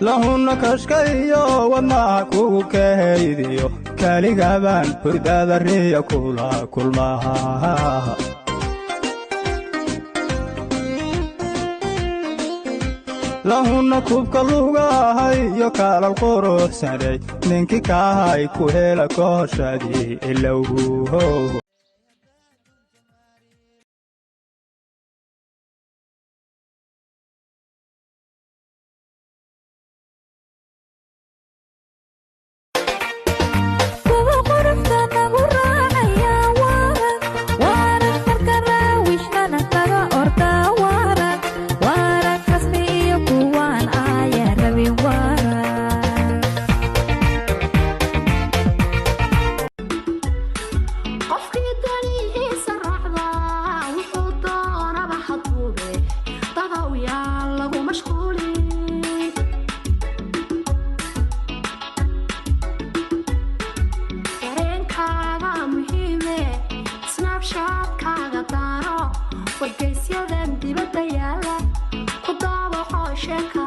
Lahunna kashka iyo wadnaha kugu kahaydiyo, kaligabaan hurdada riya kula kulmaha. Lahunna kubka lugahay iyo kaalal quruxsanay, ninkii kaahay ku hela kooshadii ilowho. Kuwa quruxda nagu raacaya waarag waarag, marka raawishnana naga orda waarag waarag, rasmi iyo kuwaan aaya rabin waarag. Qofkii danihiisa raacda wuxuu doonaba haduube, dadow yaan lagu mashquulin. Dareenkaaga muhiime, Snapshatkaaga daaro, wargeysyadan dibadda yaala ku daabaco sheeka.